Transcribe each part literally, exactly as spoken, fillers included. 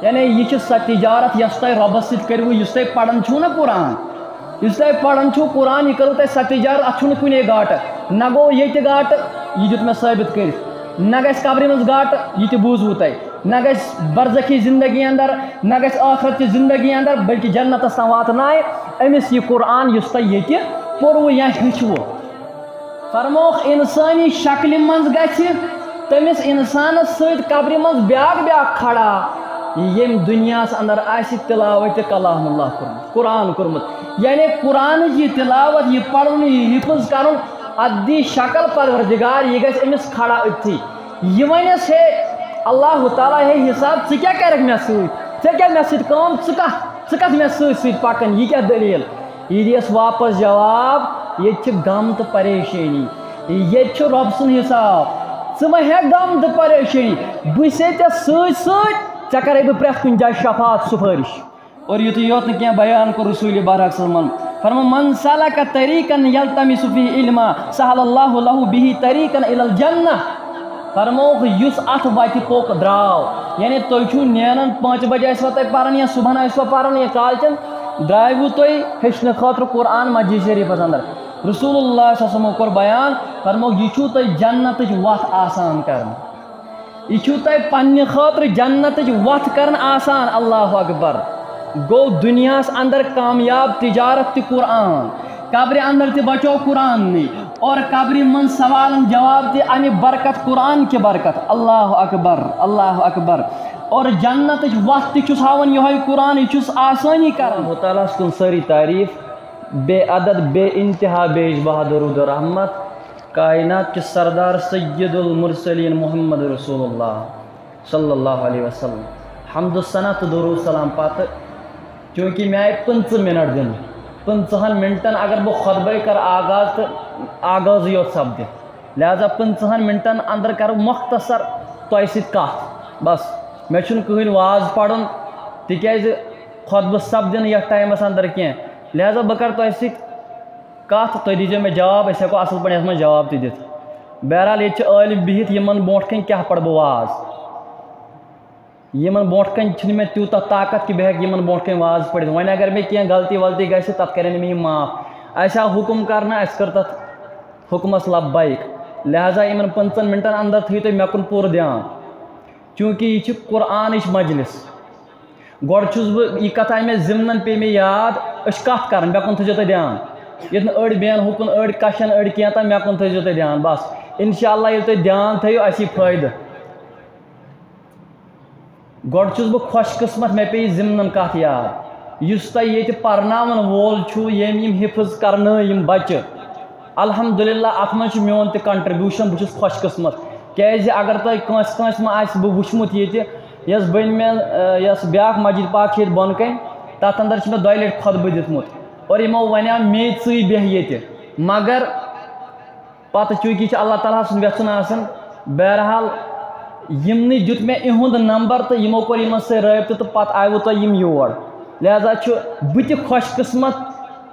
یعنی یہِ چھِ سۄ تجارت یۄس تۄہہِ رۄبَس سۭتۍ کٔرِو، یُس تۄہہِ پَران چھُو نا قرآن، یُس تۄہہِ پَران چھُو قرآن، یہِ کٔرِو تۄہہِ سۄ تجارت، اَتھ چھُنہٕ کُنے گاٹہٕ۔ نہ گوٚو ییٚتہِ گاٹہٕ، یہِ دیُت مےٚ ثٲبت کٔرِتھ۔ نہ گژھِ قبرِ منٛز گاٹہٕ، یہِ تہِ بوٗزوٕ تۄہہِ۔ نہ گژھِ برزخی زندگی اندر، نہ گژھِ ٲخرت چہِ زندگی اندر، بلکہِ جنتس تام واتنایہِ أمِس یہِ قرآن، یُس تۄہہِ ییٚتہِ پوٚروٕ یا ہیٚچھوٕ۔ فرمووُکھ، انسٲنی شکلہِ منٛز گژھِ تٔمِس انسانس سۭتۍ قبرِ منٛز بیاکھ بیاکھ کھڑا، ییٚمۍ دُنیاہس اندر آسہِ تلاوت کلام اللہ کوٚرمُت، قرآن کوٚرمُت۔ یعنی قرآنٕچ یہِ تلاوت، یہِ پرُن، یہِ حفظ کرُن، اتھ دی شکل پروردگار، یہِ گژھِ أمِس کھڑا أتھی۔ یہِ ونٮ۪س، ہے اللہ تعالیٰ، ہے حساب، ژٕ کیٛاہ کرکھ مےٚ سۭتۍ؟ ژےٚ کیٛاہ مےٚ سۭتۍ کٲم؟ ژٕ کتھ، ژٕ کتھ مےٚ سۭتۍ سۭتۍ پکان؟ یہِ کیٛاہ دٔلیٖل؟ یہِ دِیَس واپس جواب، ییٚتہِ چھِ غم تہٕ پریشٲنی، ییٚتہِ چھُ رۄب سُنٛد حساب۔ ژٕ مہ ہےٚ غم تہٕ پریشٲنی، بہٕ چھسے ژےٚ سۭتۍ سۭتۍ، ژےٚ کرے بہٕ پرٛٮ۪تھ کُنہِ جایہِ شفاعت، سفٲرِش۔ اور یُتُے یوت نہٕ کینٛہہ، بیان کوٚر رسول برحق صلی اللہ علیہ وسلم، فرمو، "من سلک طریقا یلتمس فیہ علما سہل اللہ لہ بہ طریقا الی الجنہ"۔ فرمووُکھ، یُس اتھ وتہِ پوٚک درٛاو، یعنی تُہۍ چھِو نیران، پانٛژِ بجہِ ٲسوا تۄہہِ پران یا صبحن ٲسوا پران یا کالچن، درٛاوٕ تُہۍ ہیٚچھنہٕ خٲطرٕ قرآن مسجد شریفس اندر۔ رسول اللہ صلی اللہ علیہ وسلمو کوٚر بیان، فرمووُکھ، یہِ چھُو تۄہہِ جنتٕچ وتھ آسان کران۔ یہِ چھُو تۄہہِ پننہِ خٲطرٕ جنتٕچ وتھ کران آسان۔ اللہ اکبر۔ گوٚو دُنیاہس اندر کامیاب تجارت تہِ قرآن، قبرِ اندر تہِ بچو قرآن نٕے، اور قبرِ منٛز سوالن جواب تہِ امہِ برکت، قرآن کہِ برکت۔ اللہ اکبر، اللہ اکبر۔ اور جنتٕچ وتھ تہِ چھُس ہاوان یِہوٚے قرآن، یہِ چھُس آسٲنی کران۔ اللہ تعالیٰ ہس کُن سٲری تعریٖف، بے عدد، بے انتہا، بے شباہ درود و رحمت کائنات کِس سردار سید المرسلین محمد رسول اللہ صلی اللہ علیہ وسلم۔ حمد و ثنا تہٕ درود سلام پتہٕ، چونکہ مےٚ آیہِ پٕنٛژٕہ منٹ دِنہٕ، پٕنٛژٕہن منٹن اگر بہٕ خطبے کرٕ آغاز تہٕ آغازٕے یوت سپدِ، لہذا پٕنٛژٕہن منٹن اندر کرٕ مختصر تۄہہِ سۭتۍ کتھ۔ بس، مےٚ چھُنہٕ کٕہٕنۍ واز پرُن، تِکیازِ خطبہٕ سپدِ نہٕ یتھ ٹایمس اندر کینٛہہ، لہذا بہٕ کرٕ تۄہہِ سۭتۍ کتھ، تُہۍ دیٖزیو مےٚ جواب، أسۍ ہٮ۪کو اصل پٲٹھۍ یتھ منٛز جواب تہِ دِتھ۔ بہرحال، ییٚتہِ چھِ عٲلم بِہِتھ، یِمن برونٛٹھ کنہِ کیٛاہ پرٕ بہٕ واز؟ یِمن برونٛٹھ کنہِ چھِنہٕ مےٚ تیوٗتاہ طاقت کہِ بہٕ ہٮ۪کہٕ یِمن برونٛٹھ کنہِ واز پٔرِتھ۔ وۄنۍ اگر مےٚ کینٛہہ غلطی ولطی گژھِ، تتھ کرن مےٚ یِم معاف۔ اسہِ آو حُکم کرنہٕ، اسہِ کٔر تتھ حُکمس لبیک۔ لہذا یِمن پٕنٛژٕہن منٹن اندر تھٲیِو تُہۍ مےٚ کُن پوٗرٕ دیان، چوٗنٛکہِ یہِ چھِ قرآنٕچ مجلس۔ گۄڈٕ چھُس بہٕ، یہِ کتھ آیہِ مےٚ ضمنن پیٚیہِ مےٚ یاد، أسۍ چھِ کتھ کران، مےٚ کُن تھٲیزیو تُہۍ دیان۔ ییٚتہِ نہٕ أڑۍ بیٚہن ہُکُن، أڑۍ کشن، أڑۍ کینٛہہ تام، مےٚ کُن تھٲیزیو تُہۍ دیان۔ بس، انشاءاللہ ییٚلہِ تُہۍ دیان تھٲیِو، اَسہِ یی فٲیدٕ۔ گۄڈٕ چھُس بہٕ خۄش قٕسمت، مےٚ پیٚیہِ ضمنن کتھ یاد۔ یُس تۄہہِ ییٚتہِ پرناوان وول چھُ، ییٚمۍ یِم حفظ کرنٲے یِم بچہٕ، الحمدللہ، اتھ منٛز چھُ میون تہِ contribution، بہٕ چھُس خۄش قٕسمت۔ کیازِ اگر تۄہہِ کٲنٛسہِ کٲنٛسہِ ما آسہِ بہٕ وٕچھمُت ییٚتہِ، یۄس بٔنۍ مےٚ، آ، یۄس بیٛاکھ مسجد پاک چھِ ییٚتہِ بۄنہٕ کَنۍ، تَتھ اندر چھِ مےٚ دۄیہِ لَٹہِ خطبہٕ دیُتمُت۔ اور یِمو وَنیٛاو مے ژٕے بیٚہہ ییٚتہِ، مگر پَتہٕ چوٗنٛکہِ یہِ چھُ اللہ تعالیٰ سُنٛد یَژھُن آسان، بہرحال یِمنٕے دیُت مےٚ یِہُنٛد نمبر تہٕ یِمو کوٚر یِمن سۭتۍ رٲبطہٕ تہٕ پَتہٕ آیوٕ تۄہہِ یِم یور۔ لہذا چھُ بہٕ تہِ خۄش قٕسمت،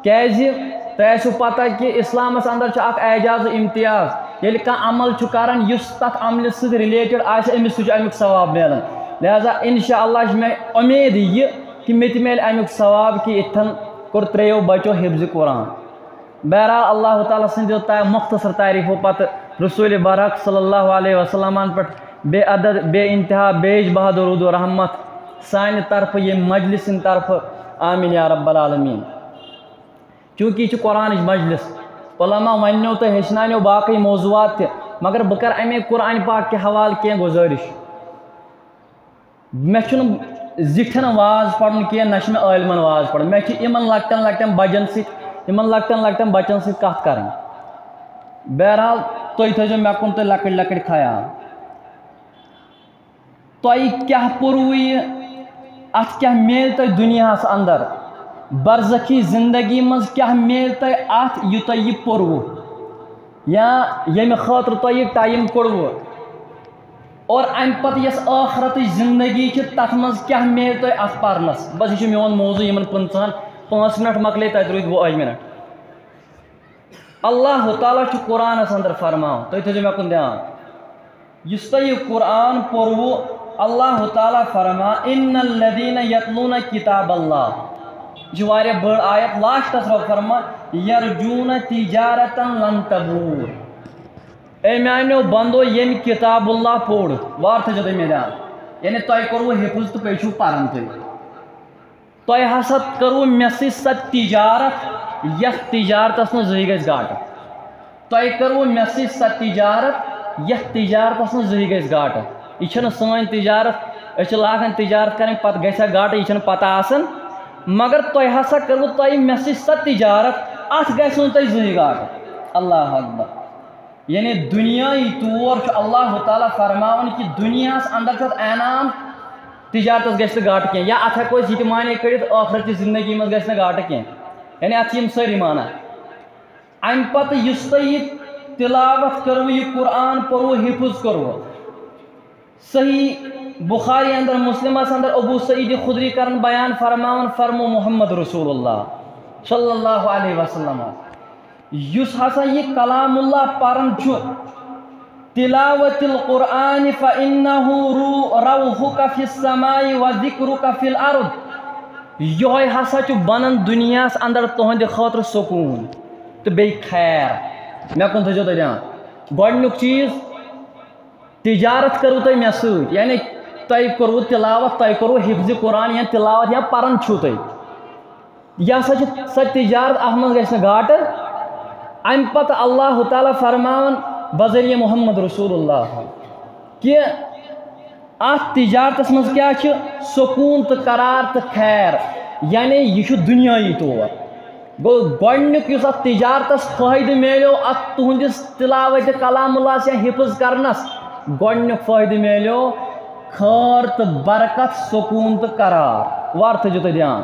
کیازِ تۄہہِ آسِوٕ پتہ کہِ اسلامس اندر چھُ اکھ اعجاز و امتیاز۔ ییٚلہِ کانٛہہ عمل چھُ کران، یُس تتھ عملہِ سۭتۍ related آسہِ، أمِس سُہ چھُ امیُک ثواب میلان۔ لہذا انشاءاللہ چھِ مےٚ اُمید یہِ کہِ مےٚ تہِ میلہِ امیُک ثواب کہِ یِتھن کوٚر ترٛیٚیو بچو حفظِ قرآن۔ بہرحال، اللہ تعالیٰ سٕنٛدِ تا-، مختصر تعریفو پتہٕ رسول برحق صلی اللہ علیہ وسلمن پٮ۪ٹھ بے عدد، بے انتہا، بیش بہا درود و رحمت سانہِ طرفہٕ، ییٚمہِ مجلس سٕنٛدِ طرفہٕ۔ آمین یا رب العالمین۔ چونکہ یہِ چھِ قرآنٕچ مجلس، علماء وننو تہٕ ہیٚچھناونو باقٕے موضوعات تہِ، مگر بہٕ کرٕ امے قرآن پاک کہِ حوالہٕ کینٛہہ گُزٲرِش۔ مےٚ چھُنہٕ زِٹھٮ۪ن واز پرُن کینٛہہ، نہ چھُ مےٚ عٲلمن واز پرُن، مےٚ چھُ یِمن لۄکٹٮ۪ن لۄکٹٮ۪ن بچن سۭتۍ، یِمن لۄکٹٮ۪ن لۄکٹٮ۪ن بچن سۭتۍ کتھ کرٕنۍ۔ بہرحال، تُہۍ تھٲیزیو مےٚ کُن تُہۍ لۄکٕٹۍ لۄکٕٹۍ خیال۔ تۄہہِ کیٛاہ پوٚروٕ یہِ؟ اَتھ کیٛاہ میلہِ تۄہہِ دُنیاہَس اندر؟ برزخی زندگی منٛز کیٛاہ میلہِ تۄہہِ اَتھ، یہِ تۄہہِ یہِ پوٚروٕ؟ یا ییٚمہِ خٲطرٕ تۄہہِ یہِ ٹایم کوٚڑوٕ؟ اور اَمہِ پتہٕ یۄس ٲخرتٕچ زندگی چھِ، تَتھ منٛز کیٛاہ میلہِ تۄہہِ اَتھ پرنَس؟ بس، یہِ چھُ میون موضوع یِمن پٕنٛژٕہَن، پانٛژھ منٹ مۄکلے، تَتہِ روٗدۍ وُہَے منٹ۔ اللہ تعالیٰ چھُ قرآنس اندر فرماوان، تُہۍ تھٲیزیو مےٚ کُن دیان، یُس تۄہہِ یہِ قرآن پوٚروٕ، اللہ تعالیٰ فرما، ان الذین یتلون کتاب اللہ، یہِ چھِ واریاہ بٔڑ آیت، لاسٹس رب فرما، یرجون تجارتا لن تبور۔ اے میانیو بندو، ییٚمۍ کتاب اللہ پوٚر، وار تھٲیزیو تُہۍ مےٚ دھیان، یعنی تۄہہِ کوٚروٕ حفظ تہٕ بیٚیہِ چھُو پران تُہۍ۔ تۄہہِ ہسا کٔروٕ مےٚ سۭتۍ سۄ تجارت، یتھ تجارتس نہٕ زٕہٕے گژھِ گاٹہٕ۔ تۄہہِ کٔروٕ مےٚ سۭتۍ سۄ تجارت، یتھ تجارتس نہٕ زٕہٕے گژھِ گاٹہٕ۔ یہِ چھَنہٕ سٲنۍ تجارت، أسۍ چھِ لاگان تجارت کرٕنۍ، پتہٕ گژھِ ہا گاٹہٕ، یہِ چھَنہٕ پتہ آسان۔ مگر تۄہہِ ہسا کٔروٕ تۄہہِ مےٚ سۭتۍ سۄ تجارت، اتھ گژھِ نہٕ تۄہہِ زٕہٕے گاٹہٕ۔ اللہ اکبر۔ یعنی دُنیاہی طور چھُ اللہ تعالیٰ فرماوان کہِ دُنیاہَس اندر چھُ اَتھ انعام، تجارتَس گژھِ نہٕ گاٹہٕ کینٛہہ، یا اَتھ ہٮ۪کو أسۍ یہِ تہِ معنی کٔڑِتھ، ٲخرت چہِ زندگی منٛز گژھِ نہٕ گاٹہٕ کینٛہہ۔ یعنی اَتھ چھِ یِم سٲری معنی۔ اَمہِ پتہٕ یُس تۄہہِ یہِ تلاوت کٔروٕ، یہِ قرآن پوٚروٕ، حفظ کوٚروٕ، صحیح بخاری اندر، مسلمس اندر ابو سعید خدری کرن بیان، فرماوان فرمو محمد رسول اللہ صلی اللہ علیہ وسلم، یُس ہسا یہِ کلام اللہ پران چھُ، تلاوت القرآن فإنه رو-، روحك في السماء وذكرك في الأرض، یہوے ہسا چھُ بنان دُنیاہس اندر تُہنٛدِ خٲطرٕ سکوٗن تہٕ بیٚیہِ خیر۔ مےٚ کُن تھٲیزیو تُہۍ دھیان۔ گۄڈٕنیُک چیٖز، تجارت کٔروٕ تۄہہِ مےٚ سۭتۍ، یعنی تۄہہِ کوٚروٕ تلاوت، تۄہہِ کوٚروٕ حفظِ قرآن یا تلاوت یا پران چھُو تُہۍ۔ یہِ ہسا چھِ سۄ تجارت، اَتھ منٛز گژھِ نہٕ گاٹہٕ۔ اَمہِ پتہٕ اللہ تعالیٰ فرماوان بذریعہ محمد رسول اللہ کہِ اَتھ تجارتس منٛز کیٛاہ چھُ؟ سکوٗن تہٕ قرار تہٕ خیر، یعنی یہِ چھُ دُنیٲیی طور۔ گوٚو، گۄڈٕنیُک یُس اَتھ تجارتس فٲیدٕ میلیو، اَتھ تُہنٛدِس تلاوت کلام اللہ یا حفظ کرنس، گۄڈٕنیُک فٲیدٕ میلیو خٲر تہٕ برکت، سکوٗن تہٕ قرار۔ وار تھٲیزیو تُہۍ دھیان۔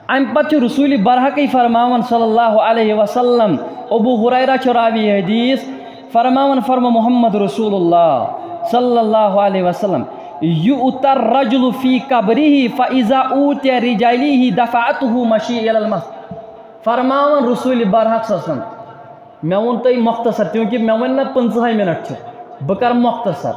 اَمہِ پتہٕ چھُ رسول برحقٕے فرماوان صلی اللہ علیہ وسلم، ابو ہریرہ چھُ راوی حدیث، فرماوان فرمو محمد رسول اللہ صلی اللہ علیہ وسلم، یؤتی الرجل فی قبرہ فاذا اوتی رجلیہ دفعتہ مشی الی المسجد۔ فرماوان رسول برحق صلی اللہ علیہ وسلم، مےٚ ووٚن تۄہہِ مۄختصر، چوٗنٛکہِ مےٚ ووٚن نہ پٕنٛژٕہَے مِنَٹ چھِ، بہٕ کَرٕ مۄختصر۔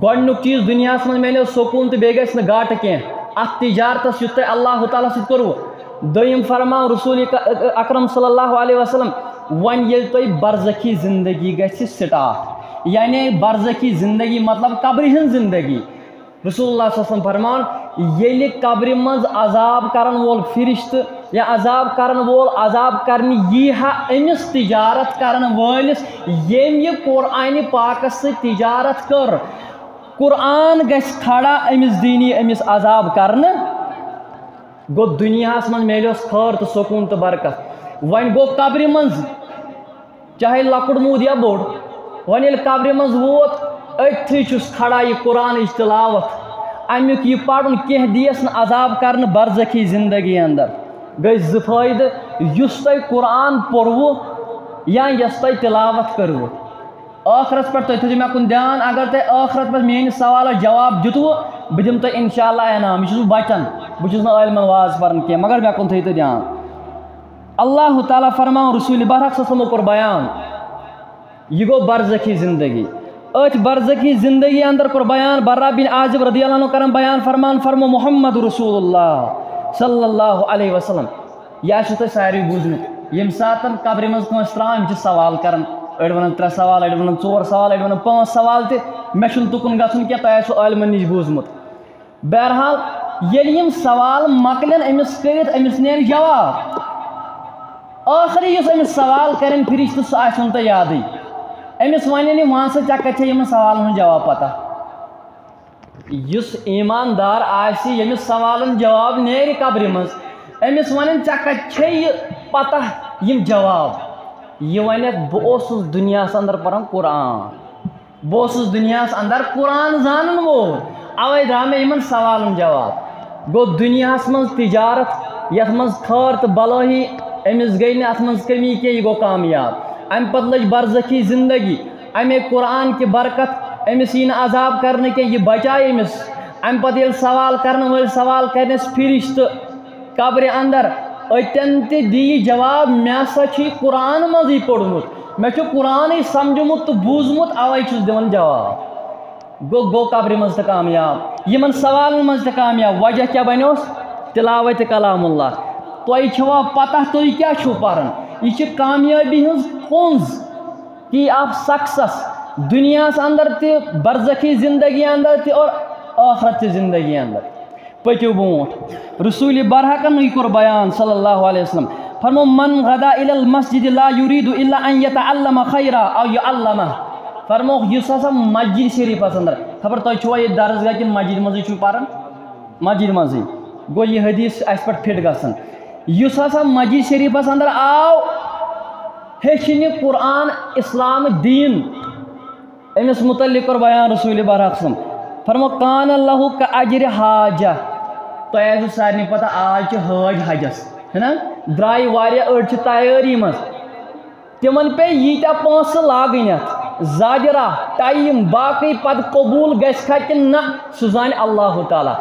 گۄڈٕنیُک چیٖز، دُنیاہَس منٛز میلیو سکوٗن تہٕ بیٚیہِ گژھِ نہٕ گاٹہٕ کینٛہہ اَتھ تجارتَس یُتھ تۄہہِ اللہ تعالیٰ سۭتۍ کوٚروٕ۔ دوٚیِم فرماو رسول ک-، اکرم صلی اللہ علیہ وسلم، وۄنۍ ییٚلہِ تۄہہِ برزخی زندگی گژھِ سٹارٹ، یعنی برزخی زندگی مطلب قبرِ ہٕنٛز زندگی، رسول اللہ صلی اللہ علیہ وسلم فرمان، ییٚلہِ قبرِ منٛز عذاب کرن وول فرشتہٕ یا عذاب کرن وول عذاب کرنہِ یی ہا أمِس تجارت کرن وٲلِس، ییٚمۍ یہِ قرآنِ پاکس سۭتۍ تجارت کٔر، قرآن گژھِ کھڑا أمِس دِنہِ أمِس عذاب کرنہٕ، گوٚو دُنیاہس منٛز میلیوس خٲر تہٕ سکوٗن تہٕ برکت۔ وۄنۍ گوٚو قبرِ منٛز چاہے لۄکُٹ موٗد یا بوٚڑ، وۄنۍ ییٚلہِ قبرِ منٛز ووت، أتھی چھُس کھڑا یہِ قرآنٕچ تلاوت، اَمیُک یہِ پَرُن، کینٛہہ دیٖیَس نہٕ عذاب کرنہٕ برزخی زندگی اندر۔ گٔے زٕ فٲیدٕ، یُس تۄہہِ قرآن پوٚروٕ یا یۄس تۄہہِ تلاوت کٔروٕ۔ ٲخرس پٮ۪ٹھ تُہۍ تھٲیِو مےٚ کُن دھیان، اگر تۄہہِ ٲخرس پٮ۪ٹھ میٲنِس سوالس جواب دیُتوٕ، بہٕ دِمہٕ تۄہہِ انشاءاللہ انعام۔ یہِ چھُس بہٕ بچن، بہٕ چھُس نہٕ عٲلمن واز پران کینٛہہ، مگر مےٚ کُن تھٲیِو تُہۍ دھیان۔ اللہ تعالیٰ فرماوان، رسول برحق صلی اللہ علیہ وسلم کوٚر بیان، یہِ گوٚو برزخی زندگی۔ أتھۍ برزخی زندگی اندر کوٚر بیان، براء بن عازب رضی اللہ عنہ کران بیان، فرمان فرمو محمد رسول اللہ صلی اللہ علیہ وسلم۔ یہِ آسِوٕ تۄہہِ ساروٕے بوٗزمُت، ییٚمہِ ساتہٕ قبرِ منٛز کٲنٛسہِ ترٛاوان، یِم چھِ سوال کران، أڑۍ ونان ترٛےٚ سوال، أڑۍ ونان ژور سوال، أڑۍ ونان پانٛژھ سوال تہِ۔ مےٚ چھُنہٕ تُکُن گژھُن کینٛہہ، تۄہہِ آسِوٕ عٲلمن نِش بوٗزمُت۔ بہرحال، ییٚلہِ یِم سوال مۄکلن أمِس کٔرِتھ، أمِس نیرِ جواب۔ ٲخری یُس أمِس سوال کرن فرشتہٕ، سُہ آسہِ نہٕ تۄہہِ یادٕے۔ أمِس ونن یِم، "وۄنۍ سا، ژےٚ کتہِ چھےٚ یِمن سوالن ہُنٛد جواب پتہ؟" یُس ایٖماندار آسہِ، ییٚمِس سوالن جواب نیرِ قبرِ منٛز، أمِس ونن، "ژےٚ کتہِ چھے یہِ پتہ، یِم جواب؟" یہِ ونٮ۪کھ، "بہٕ اوسُس دُنیاہس اندر پران قرآن۔" بہٕ اوسُس دُنیاہَس اندر قرآن زانَن وول، اَوَے درٛاو مےٚ یِمَن سوالَن جواب۔ گوٚو دُنیاہَس منٛز تِجارت، یَتھ منٛز خٲر تہٕ بلٲہی، أمِس گٔے نہٕ اَتھ منٛز کٔمی کینٛہہ، یہِ گوٚو کامیاب۔ اَمہِ پَتہٕ لٔج برزخی زندگی، اَمے قرآن کہِ برکت، أمِس یی نہٕ عذاب کرنہٕ کینٛہہ، یہِ بچاے أمِس۔ اَمہِ پَتہٕ ییٚلہِ سوال کرن وٲلۍ سوال کرنَس فرشتہٕ، قبرِ اندر، أتٮ۪ن تہِ دِیہِ جواب، مےٚ ہسا چھُ یہِ قرآن منٛزٕے پوٚرمُت، مےٚ چھُ قرآنٕے سمجھمُت تہٕ بوٗزمُت، اوے چھُس دِوان جواب۔ گوٚو، گوٚو قبرِ منٛز تہِ کامیاب، یِمن سوالن منٛز تہِ کامیاب۔ وجہ کیٛاہ بنیوس؟ تلاوت کلام اللہ۔ تۄہہِ چھوا پتہ تُہۍ کیٛاہ چھِو پران؟ یہِ چھِ کامیٲبی ہٕنٛز کُنٛز، key of success، دُنیاہس اندر تہِ، برزخی زندگی اندر تہِ اور ٲخرت چہِ زندگی اندر۔ پٔکِو برونٛٹھ۔ رسول برحقن یہِ کوٚر بیان صلی اللہ علیہ وسلم۔ فرمو، "من غدا الی المسجد لا یرید الا ان یتعلم خیرا او یعلمہ۔" فرموکھ، یُس ہسا مسجد شریفس اندر، خبر تۄہہِ چھُوا یہِ درس گاہ کِنہٕ مسجد منٛزٕے چھُو پران؟ مسجد منٛزٕے۔ گوٚو یہِ حدیث چھُ اَسہِ پٮ۪ٹھ فِٹ گژھان۔ یُس ہسا مسجد شریفس اندر آو، ہیٚچھنہِ قرآن، اسلام، دین، أمِس متعلق کوٚر بیان رسول برحق صلی اللہ علیہ وسلم۔ فرمو، "کان لہو کا اجر حاجہ۔" تۄہہِ آسِوٕ سارنٕے پتہ، آز چھِ حٲج حجس، ہے نا؟ درٛاے واریاہ، أڑۍ چھِ تیٲری منٛز۔ تِمن پیٚیہِ ییٖتیٛاہ پونٛسہٕ لاگٕنۍ اَتھ، زاجرہ، ٹایم، باقٕے پتہٕ قبوٗل گژھِ کھا کِنہٕ نہ، سُہ زانہِ اللہ تعالیٰ۔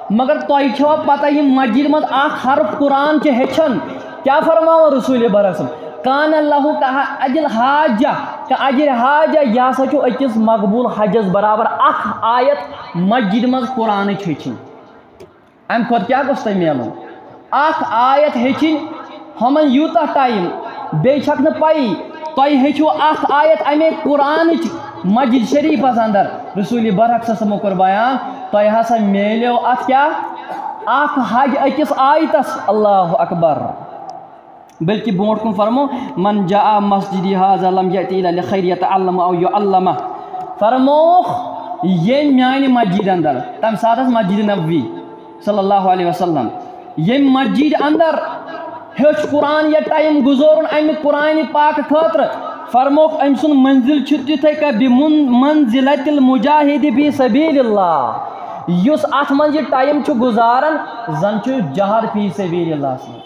مگر تۄہہِ چھوا پتہ، یِم مسجد منٛز اکھ حرف قرآن چھِ ہیٚچھان، کیٛاہ فرماوان رسول برحق صلی اللہ علیہ وسلم؟ "کان لہو کا اجل حاجہ، کا اجر حاجہ"، یہِ ہسا چھُ أکِس مقبوٗل حجس برابر، اکھ آیت مسجد منٛز قرآنٕچ ہیٚچھِنۍ۔ امہِ کھۄتہٕ کیٛاہ گوٚژھ تۄہہِ میلُن؟ اکھ آیت ہیٚچھِنۍ، ہُمن یوٗتاہ ٹایم، بیٚیہِ چھکھ نہٕ پَیی۔ تۄہہِ ہیٚچھِو اکھ آیت امے قرآنٕچ مسجد شریفس اندر۔ رسول برحق صلی اللہ علیہ وسلم کوٚر بیان، تۄہہِ ہسا میلیو اتھ کیٛاہ؟ اکھ حج أکِس آیتس۔ اللہ اکبر۔ بلکہ برونٛٹھ کُن فرمو، "من جاء مسجدی هذا لم یأت الا لخیر یتعلم او یعلمہ۔" فرمووُکھ، ییٚمۍ میانہِ مسجد اندر، تمہِ ساتہٕ ٲس مسجد نبوی صلی اللہ علیہ وسلم، ییٚمۍ مسجد اندر ہیوٚچھ قرآن یا ٹایم گُزورُن امہِ قرآن پاک خٲطرٕ، فرمووُکھ، أمۍ سُنٛد منزل چھُ تِتھے کٔنۍ بمن-، منزلت المجاہد فی سبیل اللہ۔ یُس اتھ منٛز یہِ ٹایم چھُ گُزاران، زن چھُ جہاد فی سبیل اللہ منٛز۔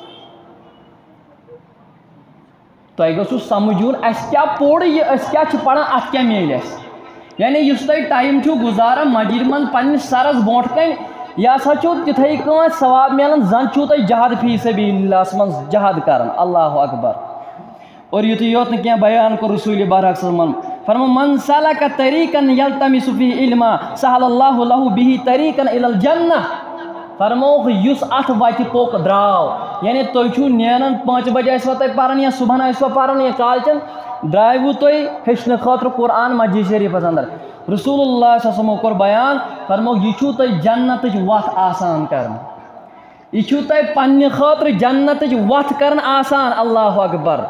تۄہہِ گوٚژھوُ سمجھ یُن، اَسہِ کیٛاہ پوٚر یہِ، أسۍ کیٛاہ چھِ پران، اَتھ کیٛاہ میلہِ اَسہِ۔ یعنی یُس تۄہہِ ٹایم چھُو گُزاران مسجد منٛز پننِس سرس برونٛٹھ کنہِ، یہِ ہسا چھُو تِتھے کٲنٛٹھۍ ثواب میلان، زن چھُو تۄہہِ جہاد فی سبیل اللہس منٛز جہاد کران۔ اللہ اکبر۔ اور یُتُے یوت نہٕ کینٛہہ، بیان کوٚر رسول برحق صلی اللہ علیہ وسلم، فرمو، "من سلک طریقا یلتمس فیہ علما سہل اللہ لہ بہ طریقا الی الجنہ۔" فرمووُکھ، یُس اتھ وتہِ پوٚک درٛاو، یعنی تُہۍ چھِو نیران پانٛژِ بجہِ ٲسوا تۄہہِ پران یا صبحن ٲسوا پران یا کالچن، درٛاوٕ تُہۍ ہیٚچھنہٕ خٲطرٕ قرآن مسجد شریفس اندر۔ رسول اللہ صلی اللہ علیہ وسلمو کوٚر بیان، فرمووُکھ، یہِ چھُو تۄہہِ جنتٕچ وتھ آسان کران۔ یہِ چھُو تۄہہِ پننہِ خٲطرٕ جنتٕچ وتھ کران آسان۔ اللہ اکبر۔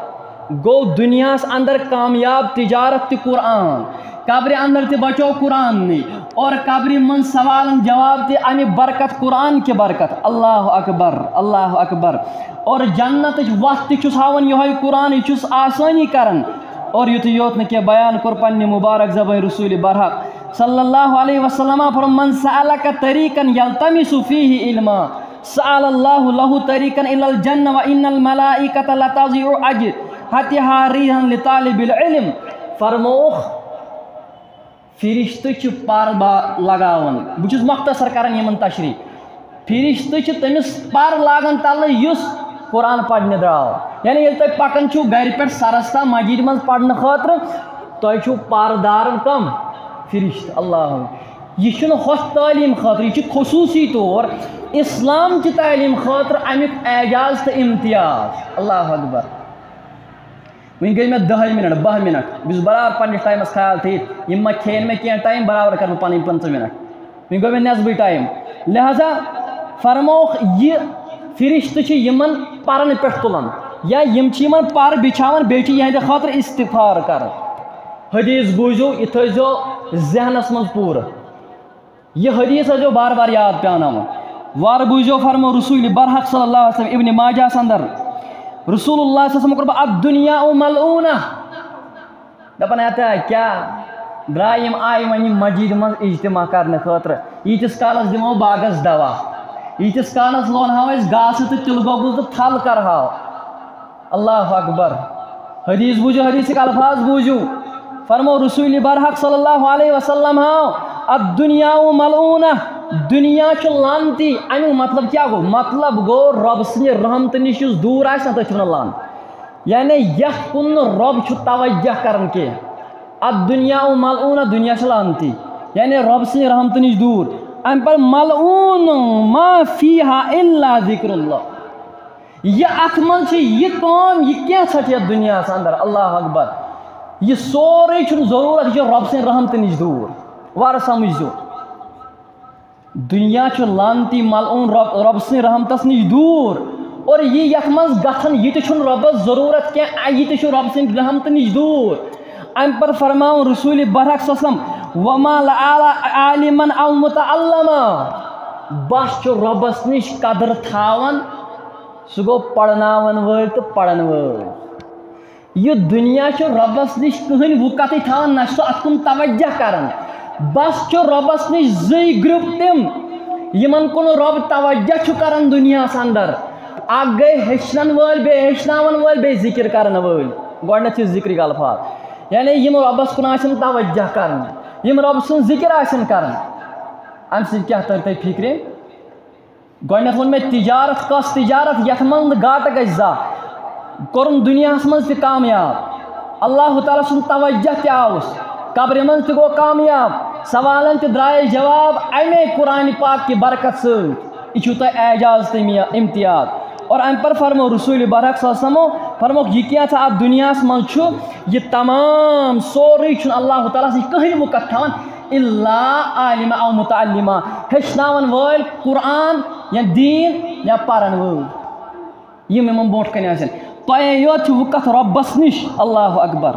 گوٚو دُنیاہس اندر کامیاب تجارت تہِ قرآن، قبرِ اندر تہِ بچو قرآن نٕے، اور قبرِ منٛز سوالن جواب تہِ امہِ برکت، قرآن کہِ برکت۔ اللہ اکبر، اللہ اکبر۔ اور جنتٕچ وتھ تہِ چھُس ہاوان یِہوٚے قرآن، یہِ چھُس آسٲنی کران۔ اور یُتُے یوت نہٕ کینٛہہ، بیان کوٚر پننہِ مبارک زبٲنۍ رسول برحق صلی اللہ علیہ وسلم، فرموو، "من سلک طریقا یلتمس فیہ علما سہل اللہ لہ طریقا الی الجنہ و ان الملائکۃ لتضع اجنحتہا ریحا لطالب العلم۔" فرمووُکھ، فرشتہٕ چھِ پر با-، لگاوان۔ بہٕ چھُس مختصر کران یِمن تشریح۔ فرشتہٕ چھِ تٔمِس پر لاگان تلہٕ یُس قرآن پرنہِ درٛاو۔ یعنی ییٚلہِ تُہۍ پکان چھِو گرِ پٮ۪ٹھ سرس تام مسجد منٛز پرنہٕ خٲطرٕ، تۄہہِ چھُو پر داران کم؟ فرشتہٕ۔ اللہ اکبر۔ یہِ چھُنہٕ ہۄتھ تعلیٖم خٲطرٕ، یہِ چھُ خصوٗصی طور اسلام چہِ تعلیٖم خٲطرٕ امیُک اعجاز تہٕ امتیاز۔ اللہ اکبر۔ وۄنۍ گٔے مےٚ دَہَے منٹ، باہ منٹ۔ بہٕ چھُس برابر پننِس ٹایمَس خیال تھٲیِتھ۔ یِم ما کھیٚیَن مےٚ کینٛہہ ٹایم، برابر کَرٕ بہٕ پَنٕنۍ پٕنٛژٕہ منٹ۔ وۄنۍ گوٚو مےٚ نٮ۪صبٕے ٹایم۔ لہذا فرمووُکھ، یہِ فرشتہٕ چھِ یِمَن پَرَن پٮ۪ٹھ تُلان، یا یِم چھِ یِمَن پَر بِچھاوان، بیٚیہِ چھِ یِہنٛدِ خٲطرٕ استغفار کَران۔ حدیث بوٗزِو، یہِ تھٲیزیو ذہنَس منٛز پوٗرٕ۔ یہِ حدیث ٲسۍزیو بار بار یاد پیاناوان۔ وارٕ بوٗزیو فرمو رسول برحق صلی اللہ علیہ وسلم ابن ماجہس اندر۔ رسول اللہ صلی اللہ علیہ وسلم کوٚر، "الدنیا ملعونہ۔" دپان، ہتا کیٛاہ درٛاے یِم، آیہِ وۄنۍ یِم مسجدِ منٛز اجتماع کرنہٕ خٲطرٕ، ییٖتِس کالس دِمو باغس دوا، ییٖتِس کالس لونہاو أسۍ گاسہٕ تہٕ تِلہٕ گۄگُل تہٕ تھل کرہاو۔ اللہ اکبر۔ حدیث بوٗزِو، حدیثٕکۍ الفاظ بوٗزِو۔ فرمو رسول برحق صلی اللہ علیہ وسلم ہاو، "الدنیا ملعونہ"، دنیا چھُ لعنتی۔ اَمیُک مطلب کیٛاہ گوٚو؟ مطلب گوٚو، رۄب سٕنٛدِ رحمتہٕ نِش یُس دوٗر آسہِ نا، تٔتھۍ چھِ وَنان لعن۔ یعنی یَتھ کُن نہٕ رۄب چھُ توجہ کران کینٛہہ۔ الدنیا ملعونہ، دنیا چھِ لعنتی۔ یعنی رۄب سٕنٛدِ رحمتہٕ نِش دوٗر۔ اَمہِ پَتہٕ ملعون ما فیہا الا ذکر اللہ۔ یہِ اَتھ منٛز چھِ یہِ کٲم، یہِ کینٛژھا چھِ یَتھ دُنیاہَس اندر، اللہ اکبر۔ یہِ سورُے چھُنہٕ ضروٗرت، یہِ چھُ رۄب سٕنٛدِ رحمتہٕ نِش دوٗر۔ وارٕ سمجھزیو۔ دُنیا چھُ لعنتی ملعون رۄب، رۄب سٕنٛدِ رحمتس نِش دوٗر۔ اور یہِ یَتھ منٛز گژھن، یہِ تہِ چھُنہٕ رۄبس ضروٗرت کینٛہہ، یہِ تہِ چھُ رۄب سٕنٛدِ رحمتہٕ نِش دوٗر۔ اَمہِ پتہٕ فرماوُن رسول برحق صلی اللہ علیہ وسلم، "وما لعالما او متعلما"، بس چھُ رۄبس نِش قدر تھاوان، سُہ گوٚو پرناون وٲلۍ تہٕ پرن وٲلۍ۔ یہِ دُنیا چھُ رۄبس نِش کٕہٕنۍ وُکتٕے تھاوان، نہ چھُ سُہ اتھ کُن توجہ کران۔ بس چھُ رۄبس نِش زٕے group تِم، یِمن کُن رۄب توجہ چھُ کران دُنیاہس اندر۔ اکھ گٔے ہیٚچھنن وٲلۍ، بیٚیہِ ہیٚچھناون وٲلۍ، بیٚیہِ ذِکِر کرن وٲلۍ۔ گۄڈٕنیتھ چھِ ذِکرٕکۍ الفاظ، یعنی یِم رۄبس کُن آسن توجہ کران، یِم رۄب سُنٛد ذِکِر آسن کران۔ امہِ سۭتۍ کیٛاہ تر تۄہہِ فِکرِ؟ گۄڈٕنیتھ ووٚن مےٚ تجارت، کۄس تجارت؟ یَتھ منٛز نہٕ گاٹہٕ گژھِ زانٛہہ۔ کوٚرُن دُنیاہَس منٛز تہِ کامیاب۔ اللہ تعالیٰ سُنٛد توجہ تہِ آوُس۔ قبرِ منٛز تہِ گوٚو کامیاب۔ سوالَن تہِ درٛایَس جواب اَمے قرآنِ پاک کہِ برکت سۭتۍ۔ یہِ چھُو تۄہہِ اعجاز تہٕ امی-، امتیاز۔ اور اَمہِ پَتہٕ فرموو رسول برحق صلی اللہ علیہ وسلمو، فرمووُکھ، یہِ کینٛژھا اَتھ دُنیاہَس منٛز چھُ، یہِ تمام سورُے چھُنہٕ اللہ تعالیٰ سٕنٛز کٕہٕنۍ وُکَت تھاوان۔ الا عالما او متعلما، ہیٚچھناون وٲلۍ قرآن یا دیٖن یا پرن وٲلۍ، یِم یِمن برونٛٹھ کنہِ آسن۔ تۄہے یوت چھُ وُکتھ رۄبس نِش، اللہ اکبر۔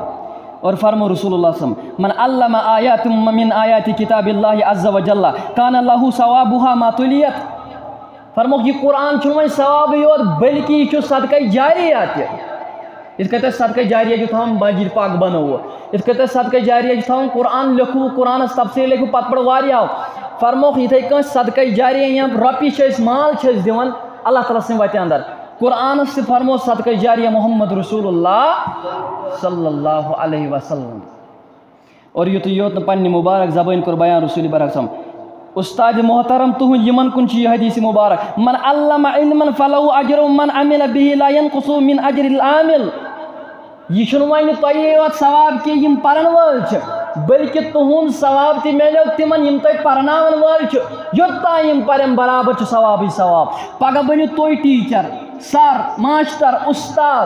اور فرمو رسول اللہ صلی اللہ علیہ وسلم، "من علم آیات من آیات کتاب اللہ عز وجل کان لہ ثوابها ما تلیت۔" فرموکھ، یہِ قرآن چھُنہٕ وۄنۍ ثوابٕے یوت، بلکہِ یہِ چھُ صدقہ جاریہ تہِ۔ یِتھ کٔنۍ تۄہہِ صدقہ جاریہ چھُ تھاوُن، مسجد پاک بنٲوو، یِتھ کٔنۍ تۄہہِ صدقہ جاریہ چھُ تھاوُن، قرآن لیکھوٕ، قرآنَس تفسیٖر لیکھوٕ، پتہٕ پَرو واریاہو۔ فرموکھ یِتھَے کٔنۍ صدقہ جاریہ، یِم رۄپیہِ چھِ أسۍ، مال چھِ أسۍ دِوان اللہ تعالیٰ سٕنٛدِ وَتہِ اندر، قرآنَس تہِ فرموو صدقہ جاریہ محمد رسول اللہ صلی اللہ علیہ وسلم۔ اور یُتُے یوت نہٕ پننہِ مبارک زبٲنۍ کوٚر بیان رسول برحق صلی اللہ علیہ وسلم۔ استاد محترم تُہُنٛد یِمن کُن چھُ یہِ حدیث مبارک، "من علم علما فلہ اجر من عمل به لا ينقص من اجر العامل۔" یہِ چھُنہٕ وۄنۍ تۄہے یوت ثواب کینٛہہ یِم پرن وٲلۍ چھِ، بلکہِ تُہُنٛد ثواب تہِ میلیو تِمن یِم تۄہہِ پرناون وٲلۍ چھِ۔ یوٚتام یِم پرن برابر چھُ ثوابٕے ثواب۔ پگاہ بٔنِو تُہۍ teacher، sir، ماشٹر، استاد۔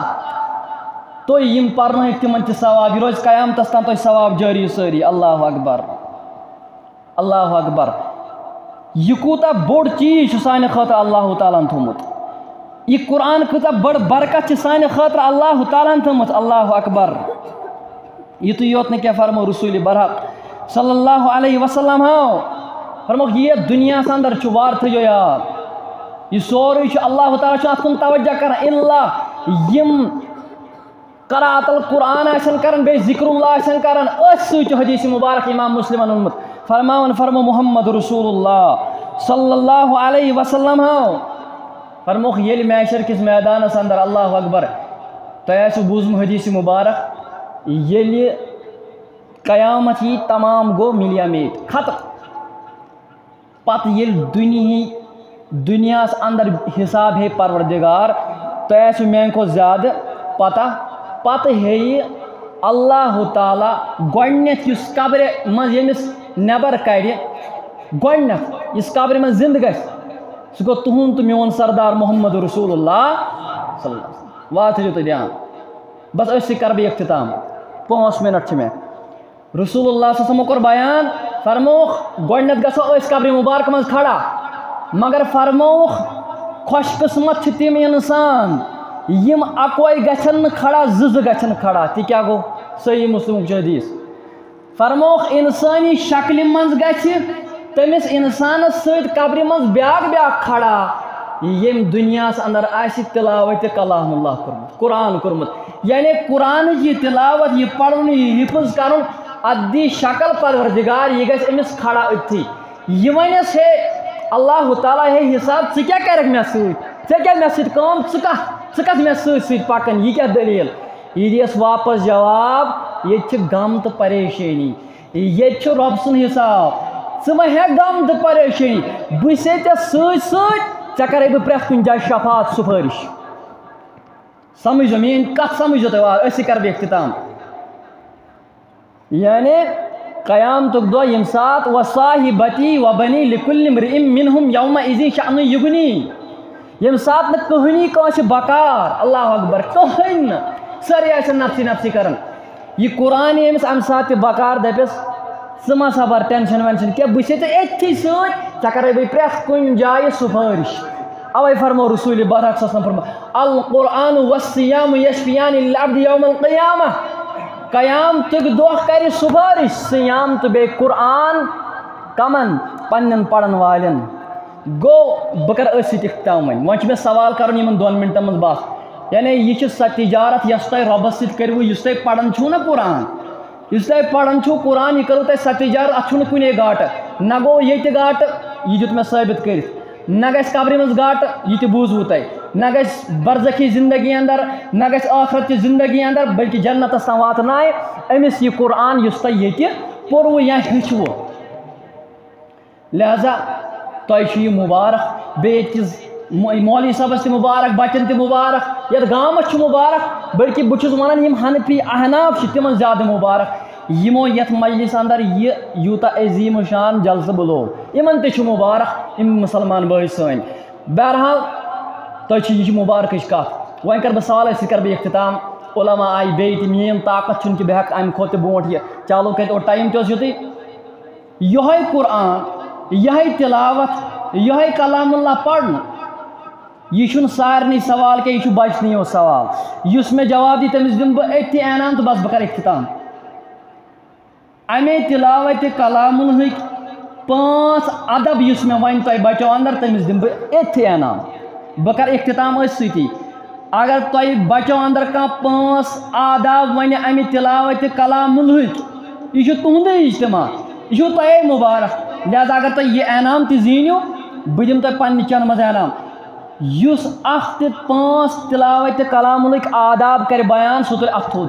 تُہۍ یِم پرنٲیِکھ تِمن تہِ ثواب، یہِ روزِ قیامتس تام تۄہہِ ثواب جٲری سٲری۔ اللہ اکبر، اللہ اکبر۔ یہِ کوٗتاہ بوٚڑ چیٖز چھُ سانہِ خٲطرٕ اللہ تعالیٰ ہن تھوٚومُت۔ یہِ قرآن کۭژاہ بٔڑ برکت چھِ سانہِ خٲطرٕ اللہ تعالیٰ ہن تھٲومٕژ۔ اللہ اکبر۔ یِتُے یوت نہٕ کینٛہہ، فرمو رسول برحق صلی اللہ علیہ وسلم ہاو، فرموکھ، یہِ یتھ دُنیاہس اندر چھُ، وارٕ تھٲیِو یاد، یہِ سورُے چھُ اللہ تعالیٰ چھُ اتھ کُن توجہ کران۔ الا یِم قرات القرآن آسن کران، بیٚیہِ ذکر اللہ آسن کران، أتھۍ سۭتۍ چھُ حدیث مبارک امام مسلمن اوٚنمُت۔ فرماوان فرمو محمد رسول اللہ صلی اللہ علیہ وسلم ہاو، فرموکھ، ییٚلہِ محشر کِس میدانس اندر، اللہ اکبر، تۄہہِ آسِوٕ بوٗزمُت حدیث مبارک، ییٚلہِ قیامت یی، تمام گوٚو ملیا میٹ، ختم۔ پتہٕ ییٚلہِ دُنیہٕے، دُنیاہَس اندر حساب ہے پروردگار، تۄہہِ آسِوٕ میانہِ کھۄتہٕ زیادٕ پتہ، پتہٕ ہیٚیہِ اللہ تعالیٰ گۄڈٕنٮ۪تھ یُس قبرِ منٛز ییٚمِس نٮ۪بر کڑِ، گۄڈٕنٮ۪تھ یُس قبرِ منٛز زِندٕ گژھِ، سُہ گوٚو تُہُنٛد تہٕ میون سردار محمد رسول اللہ صلی اللہ علیہ وسلم۔ واتھ تھٲیِو تُہۍ دھیان۔ بس أتھۍ سۭتۍ کرٕ بہٕ اختتام۔ پانٛژھ منٹ چھِ مےٚ۔ رسول اللہ صلی اللہ علیہ وسلم کوٚر بیان، فرمووُکھ، گۄڈٕنٮ۪تھ گژھو أسۍ قبرِ مبارک منٛز کھڑا، مگر فرمووُکھ، خۄش قسمت چھِ تِم انسان یِم اکوے گژھن نہٕ کھڑا، زٕ زٕ گژھن کھڑا۔ تہِ کیٛاہ گوٚو؟ صحیح مسلمُک چھُ حدیث۔ فرمووُکھ، انسٲنی شکلہِ منٛز گژھِ تٔمِس انسانس سۭتۍ قبرِ منٛز بیٛاکھ بیٛاکھ کھڑا، ییٚمۍ دُنیاہس اندر آسہِ تلاوت کلام اللہ کوٚرمُت، قرآن کوٚرمُت۔ یعنی قرآنٕچ یہِ تلاوت، یہِ پرُن، یہِ حفظ کرُن، اتھ دی شکل پروردگار، یہِ گژھِ أمِس کھڑا أتھی۔ یہِ ونٮ۪س، ہے اللہ تعالیٰ، ہے حساب، ژٕ کیٛاہ کرکھ مےٚ سۭتۍ؟ ژےٚ کیٛاہ مےٚ سۭتۍ کٲم؟ ژٕ کتھ، ژٕ کتھ مےٚ سۭتۍ سۭتۍ پکان؟ یہِ کیٛاہ دٔلیٖل؟ یہِ دِیَس واپس جواب، ییٚتہِ چھِ غم تہٕ پریشٲنی، ییٚتہِ چھُ رۄب سُنٛد حساب۔ ژٕ مہ ہےٚ غم تہٕ پریشٲنی، بہٕ چھُسے ژےٚ سۭتۍ سۭتۍ، ژےٚ کرے بہٕ پرٛٮ۪تھ کُنہِ جایہِ شفاعت، سُفٲرِش۔ سمجھو میٲنۍ کتھ، سمجھو تُہۍ؟ آ، أسۍ تہِ کرٕ بہٕ اختتام۔ یعنی قیامتُک دۄہ، ییٚمہِ ساتہٕ وصاحبتی وبنی لکل امرئ منہم یومئذ شأن یغنی، ییٚمہِ ساتہٕ نہٕ کٕہٕنی کٲنٛسہِ بکار، اللہ اکبر، کٕہٕنۍ نہٕ، سٲری آسن نفسی نفسی کران۔ یہِ قرآن ییٚمِس اَمہِ ساتہٕ تہِ بکار دَپٮ۪س، "ژٕ مہ سا بر ٹینشن وینشن کینٛہہ، بہٕ چھُسے ژےٚ أتھی سۭتۍ، ژےٚ کرے بہٕ پرٛٮ۪تھ کُنہِ جایہِ سُفٲرِش۔" اوے فرمو رسول برحق صلی اللہ علیہ وسلم فرمو، "القرآن والصیام یشفیان للعبد یوم القیامہ۔" قیامتُک دۄہ کرِ سُفٲرِش، صیام تہٕ بیٚیہِ قرآن۔ کمن؟ پننٮ۪ن پرن والٮ۪ن۔ گوٚو، بہٕ کرٕ أتھۍ سۭتۍ اختتام وۄنۍ۔ وۄنۍ چھُ مےٚ سوال کرُن یِمن دۄن منٹن منٛز بس۔ یعنی یہِ چھِ سۄ تجارت یۄس تۄہہِ رۄبس سۭتۍ کٔروٕ، یُس تۄہہِ پران چھُو نا قرآن، یُس تۄہہِ پران چھُو قرآن، یہِ کٔرٕو تۄہہِ سۄ تجارت، اتھ چھُنہٕ کُنے گاٹہٕ۔ نہ گوٚو ییٚتہِ گاٹہٕ، یہِ دیُت مےٚ ثٲبت کٔرِتھ۔ نہ گژھِ قبرِ منٛز گاٹہٕ، یہِ تہِ بوٗزوٕ تۄہہِ۔ نہ گژھِ برزخی زندگی اندر، نہ گژھِ ٲخرت چہِ زندگی اندر، بلکہِ جنتس تام واتنایہِ أمِس یہِ قرآن یُس تۄہہِ ییٚتہِ پوٚروٕ یا ہیٚچھوٕ۔ لہذا تۄہہِ چھُ یہِ مُبارک، بیٚیہِ ییٚتہِ کِس مو-، مولوی صٲبَس تہِ مُبارک، بَچَن تہِ مُبارک، یَتھ گامَس چھُ مُبارک، بلکہِ بہٕ چھُس وَنان یِم حنفی احناف چھِ تِمَن زیادٕ مُبارک، یِمو یَتھ مجلس اندر یہِ یوٗتاہ عظیٖم شان جلسہٕ بُلوو، یِمَن تہِ چھُ مُبارک، یِم مُسلمان بٲے سٲنۍ۔ بہرحال، تۄہہِ چھِ یہِ چھِ مُبارکٕچ کَتھ۔ وۄنۍ کَرٕ بہٕ سوالَے سۭتۍ کَرٕ بہٕ اختتام۔ علماء آیہِ بیٚیہِ تہِ، میٛٲنۍ طاقت چھُنہٕ کہِ بہٕ ہٮ۪کہٕ اَمہِ کھۄتہٕ تہِ برونٛٹھ یہِ۔ چالو کَتہِ اور ٹایم تہِ اوس یُتُے۔ یِہوٚے قرآن، یِہوٚے تلاوت، یِہوٚے کلام اللہ پرنہٕ، یہِ چھُنہٕ سارنٕے سوال کینٛہہ، یہِ چھُ بچنٕے یوت سوال۔ یُس مےٚ جواب دی، تٔمِس دِمہٕ بہٕ أتھی انعام تہٕ بس، بہٕ کرٕ اختتام۔ اَمے تلاوت کلام اللہٕکۍ پانٛژھ ادب یُس مےٚ وۄنۍ تۄہہِ بچو اندر، تٔمِس دِمہٕ بہٕ أتھی انعام۔ بہٕ کرٕ اختتام أتھۍ سۭتی۔ اگر تۄہہِ بچو اندر کانٛہہ پانٛژھ آداب ونہِ امہِ تلاوت کلام اللہٕکۍ، یہِ چھُ تُہُنٛدُے اجتماع، یہِ چھُو تۄہے مُبارک۔ لہذا اگر تُہۍ یہِ انعام تہِ زیٖنِو، بہٕ دِمہٕ تۄہہِ پننہِ چنہٕ منٛز انعام۔ یُس اکھ تہِ پانٛژھ تلاوت کلام اللہٕکۍ آداب کرِ بیان، سُہ تُلہِ اتھٕ تھوٚد۔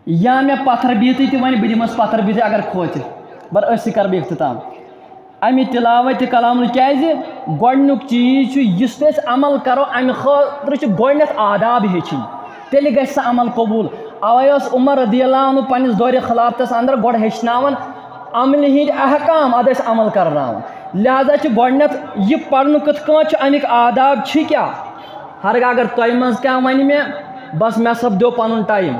یا مےٚ پتھر بِہتٕے تہِ ونہِ، بہٕ دِمس پتھر بِہتٕے اگر کھوژِ۔ بر أسۍ تہِ کرٕ بہٕ اختتام۔ امہِ تلاوت کلام نہٕ کیازِ؟ گۄڈنیُک چیٖز چھُ یُس تہِ أسۍ عمل کرو، امہِ خٲطرٕ چھُ گۄڈنیتھ آداب ہیٚچھِنۍ، تیٚلہِ گژھِ سُہ عمل قبوٗل۔ اوے اوس عمر رضی اللہ عنہ پننِس دورِ خلافتس اندر گۄڈٕ ہیٚچھناوان عملہِ ہٕنٛدۍ احکام، ادٕ ٲسۍ عمل کرناوان۔ لہذا چھُ گۄڈنیتھ یہِ پرنہٕ کِتھ کٲٹھۍ چھُ، امیِکۍ آداب چھِ کیٛاہ؟ ہرگاہ اگر تۄہہِ منٛز کانٛہہ ونہِ مےٚ، بس مےٚ سپدیو پنُن ٹایم۔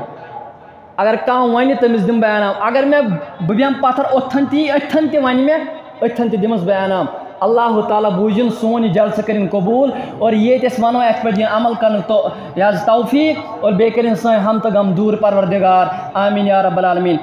اگر کانٛہہ ونہِ، تٔمِس دِمہٕ بہٕ انعام۔ اگر مےٚ، بہٕ بیٚہمہٕ پتھر اوٚتھن تہِ، أتھن تہِ ونہِ مےٚ، أتھن تہِ دِمس بہٕ انعام۔ اللہ تعالیٰ بوٗزِن سون یہِ جلسہٕ، کٔرِن قبوٗل، اور ییٚتہِ أسۍ ونو، اتھ پٮ۪ٹھ دِن عمل کرنُک تو-، یہِ حظ توفیٖق، اور بیٚیہِ کٔرِن سٲنۍ ہم تہٕ غم دوٗر پروردگار۔ آمین یا رب العالمین۔